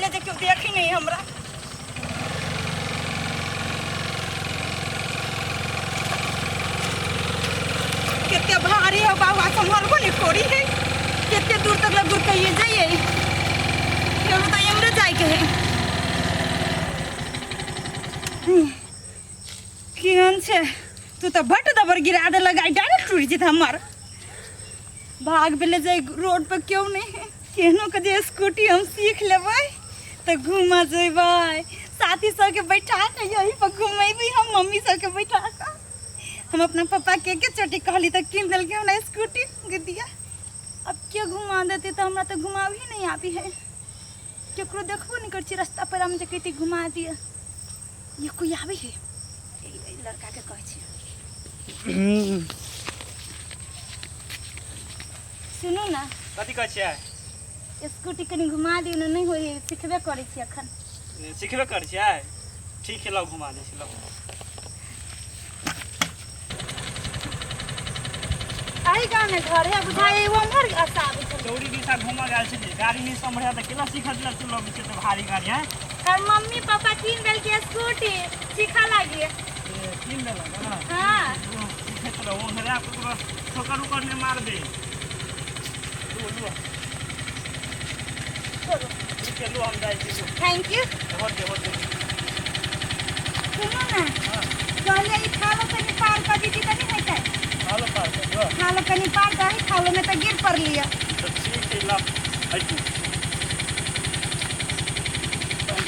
बुझाइए जे केओ देखी नहीं हमरा। कते भारी है बाबा, सम्हारबो नहीं कोरी है। कते दूर तक लग गुरकइए जाइए, केहू तो एमरे जाए के है। केहन छै तू तो भट दबर गिरा देलक, गाड़ी डायरेक्ट टूटि जेत हमर। भाग भेलै जे रोड पर केओ नहीं है। केहनो के जे स्कूटी हम सीख लेबै तऽ घूमऽ जेबै, साथी सबके बैठा के यही पर घुमेबै हम, मम्मी सबके बैठा के। हम अपना पप्पा के के चोटी कहली तऽ कीन देलकै हमरा स्कूटी गुदिया। अब के घुमा देते तऽ हमरा तऽ घुमाबही नहीं आबी है। केकरो देखबो नहीं करै छी रास्ता पर हम जे कहती घुमा दिअ। ये कोई आबै है, ई लड़का के कहै छी। सुनू ना। कथी कहै छियै? स्कूटी कनि घुमा दियौ ने, नहि होइ है, सिखबे करै छी अखन। सिखबे करै छियै? ठीक है, लाउ घुमा दै छी, लाउ। एहि गाँव में घर है बुझाइ, उम्हर आशा आबै छलै। चौरी दिशा घूमऽ गेल छलियै, गाड़ी नहि सम्हरै तऽ केना सीखत लए चलबै छै तऽ भारी गाड़ी है। और मम्मी पापा कीन देलकै स्कूटी सीखऽ लागी। ए, कीन देलक हँ? हाँ। सीखैत रहू, उम्हरे ककरो ठोकर उकर नहि मारबै। लू लू। चलू। ठीक है, लू हम जाइ छी, लू। Thank you. होते होते। सुनू ना, कहलियै ई थालो कनि पार कऽ दीदी तऽ नहि हेतै? हालो पार कर दो। थालो कनि पार दही, थालो में तऽ गिर पड़लियै। तऽ ठीक है, ला हटू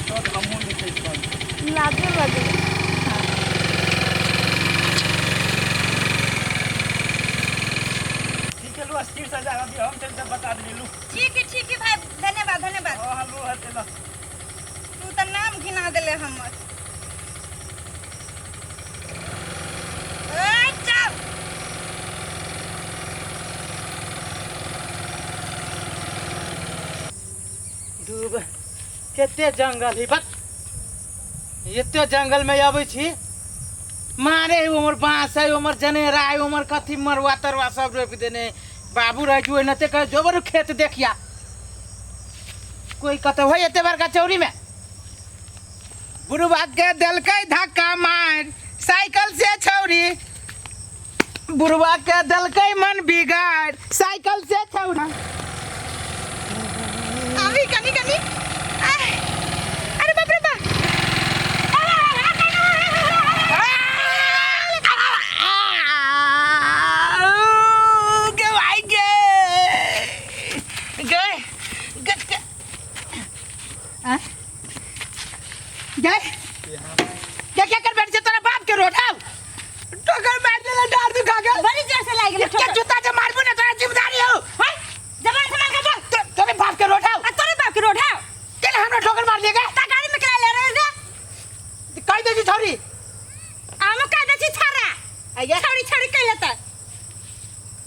तब हमहूँ निकलि पड़ल। लाजो लगै। ठीक है, लू स्थिर से जा, अभी हम चलते बता देली, लू। ठीक है, ठीक है भाई, धन्यवाद धन्यवाद। हाँ लू, हेतै ला। तू तऽ नाम घिना देले हमर। ए, चल। दूब कते जंगल है बक, एते जंगल में अबै छी मारे है, उमर बांस है, उमर जनेरा है, उमर कथी मरुआ तरुआ सब रोपि देने बाबू रहै छै ओहिनाते कहे जोबर खेत देखिया कोई कतौ है एते बड़का चौरी में। बुढ़वा के देलकै धक्का मार साइकिल से छौरी, बुढ़वा के देलकै मन बिगाड़ साइकिल से छौरी। अभी कनी कनी आह, अरे बाप रे बाप। गे भाई गे गे गे गे आँ? गे क्या क्या कर बैठ तोरा बाप के रोड आउ ठोकर मार देला डार दुखा गेल। बड़ी जोर से लागि गेल के ठोकर। जूता जे मारबू ना तोरा जिम्मेदारी हो। हैं? जबान संभाल के बोल। तोरे बाप के रोड आउ। आ तोरे बाप के रोड आउ। केना हमरा ठोकर मार लिएगा? ता गाड़ी में केना ले रहे रे? कहि दे छी छौरी। हम कह दे छी छौरा। आइया। छौरी छौरी कहि लेतै।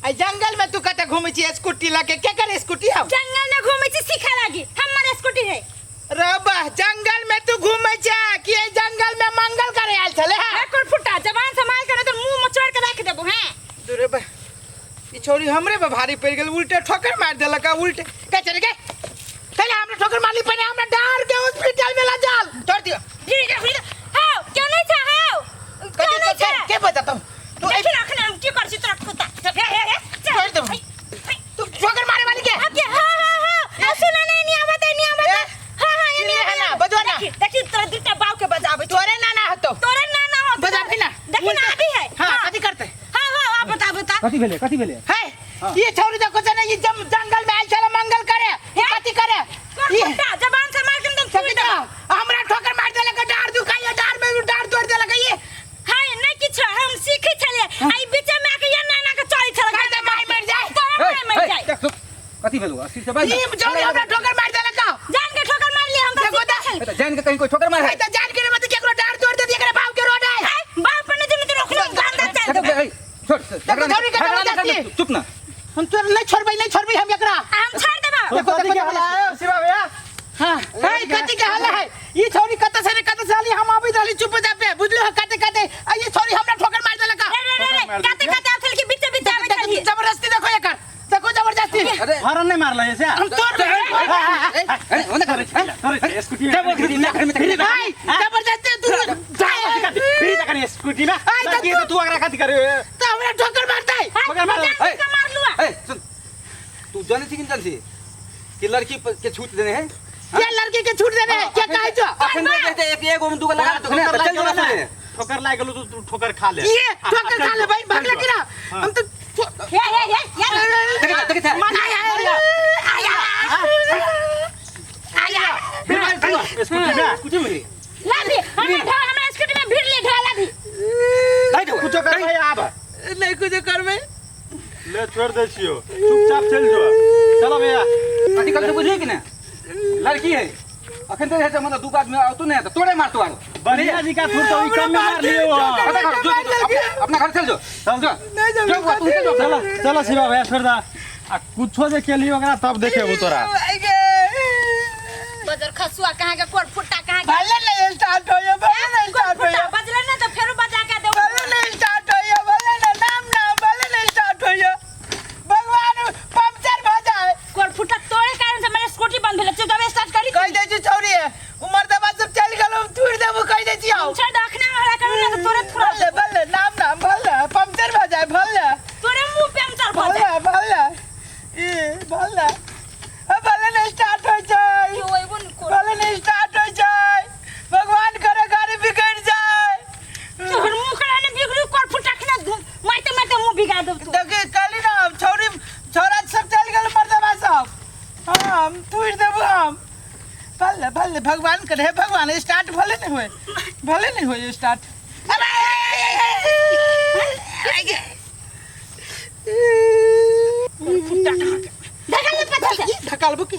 आई जंगल में तू कते घूमै छी स्कूटी लके, के करे स्कूटी हौ? जंगल में घूमै छी सीखे लागी, हमर स्कूटी है। रे बा जंगल में तू घूमै छे कि एहि जंगल में मंगल करे आयल छले है? हे कोन फुटा, जबान संभाल के नहीं तो मुंह मचोड़ के रख देबो। हैं दूरे बा ई छोरी हमरे पर भारी पड़ गेल, उल्टे ठोकर मार देलक आ उल्टे के चल गे पहले हमरा ठोकर मारली, पहले हमरा डार के हॉस्पिटल में ला जाल तोड़ दियो। ठीक है, ठीक है। हाउ क्यों नहीं छा, हाउ क्यों नहीं छा? के बताता हूं तू? देखी ना अखन हम की कर छी तोरा कुत्ता। हे हे हे चल। छोड़ देबो। तू ठोकर मारे वाली के अब के हां हां हां आ सुना नहीं, नहीं आवत है, नहीं आवत है। ए, हां हां ये सुनले नहीं है ना, आवत। बजवा ना। देखी देखी तोरा दुटा बाव के बजाबै छी। तोरे नाना हतो। तोरे नाना हो। बजाबी ना। देखी ना आबी है। हां कथी करते? हां हां आ बता बता। कथी भेलै, कथी भेलै? है ये छोरी देखो छे ने, ये जम जंगल में आयल छले मंगल करे, ये कथी करे? कोन ये कुत्ता जबान से मार के एकदम सभी छुई देबो। हमरा ठोकर मार देलक, डार दुखाइए, डार में डार तोड़ देलक ये। हाय नहीं किछ हम सीखे छलिए, आई बीच में आके ये नाना के चली छल। कहते माय मर जाए। तोरा माय मर जाए। देख, सुन, कथी भेलौ? अस्सी से बाज। ये छोरी हमरा ठोकर मार देलक। जान के ठोकर मार लिए हम तो देखो सीखे ता। छलिए। त जान के कहीं कोई ठोकर मार है? है त जान के रे मत केकरो डार तोड़ दे, एकरा बाप के रोड है। हाय बाप पर नहीं तो रोक लो गांदा चल देखो, देबे। ए, छोड़, छोड़, झगड़ा नहीं, छोरी के झगड़ा नहीं जबरदस्ती। करना, चुप ना। हम तोर नहीं छोड़बै, नहीं छोड़बै हम एकरा। हम छोड़ देबो। देखो, कथी देखो, के हल्ला है शिवा भैया? हां है कथी के हल्ला है? ये छोरी कत से रे कत से आली, हम आबि रहली चुप जापे बुझलो है, काटे काटे आ ये छोरी हमरा ठोकर मार देलक। रे रे रे रे काते काते आथल के बीच बीच आबै छलिए। जबरदस्ती देखो एकर, देखो जबरदस्ती। अरे हॉर्न नहीं मारला ऐसे। हम तोड़ अरे ओने कर अरे स्कूटी जब वो घर में घर में फिर भाई जबरदस्ती तू फिर तकनी स्कूटी में आई, तो लड़की तो तू अगरा कथी करे तो हमरा ठोकर मारतै ठोकर मार ए, मार लुआ ए सुन तू जाने छी कि नहीं जाने छी कि लड़की के छूट देने है ये लड़की के छूट देने है क्या कहै छो अखन दे एक एगो में दूगो लगा दो ठोकर चल लाग जो गेलो ना ना ठोकर लाग गेलो तो तू ठोकर खा ले ये ठोकर खा ले भाई भाग लगी ना हम तो हे हे हे यार देख देख आया स्कूटी में कुछ में ला भी हमें ढा हमरा स्कूटी में भीड़ ले ढा ला भी नहीं दो कुछो कर भाई आब नहीं कुछ करबे ले छोड़ दे छियो चुपचाप चल जो चलो भैया कथी कल बुझली कि ना लड़की है अखन तो है मतलब दू आदमी आवतो नहीं तो तोड़े मारतो आरो बढ़िया जी का थोड़ तो ई कम में मार लियो पता कर जो अपना घर चल जो चल जो नहीं जो तू चल जो चलो चलो शिवा भैया छोड़ दा आ कुछो जे केली ओकरा तब देखेबो तोरा बजर खसुआ कहाँ के कोर फुट्टा कहाँ के भले नहीं स्टार्ट होइए भले नहीं स्टार्ट फुट्टा होइए बजले ना तो फेरो बजा के दे भले नहीं स्टार्ट होइए भले ना नाम नाम भले नहीं स्टार्ट होइए भगवान पंचर भ जाए कोर फुट्टा तोड़े कारण से मेरे स्कूटी बंद भेल चुप स्टार्ट करी कह दे छी छौरी उमर दबा सब चल गेलो थूर देबो कह दे छी आओ छोड़ दखना हला करू ना तो तोरे थोड़ा भले भले नाम नाम भले पंचर भ जाए भले तोरे मुंह पे हम भर भले भले ई भले भले नहीं स्टार्ट हो जाए क्यों ओइबो न कोर भले नहीं स्टार्ट हो जाए भगवान करे गाड़ी बिगड़ जाए तोहर मुंह करा ने बिगड़ी कोर फुट्टा खना मारते मारते मुंह बिगा दे तू देखी कहली ना छौरी छौरा सब चल गेल मर्दबा सब हाँ हम थूर देबो हम भले भले भगवान करे हे भगवान स्टार्ट भले नहीं होए भले नहीं होए स्टार्ट धकल ले पता से धकालबो की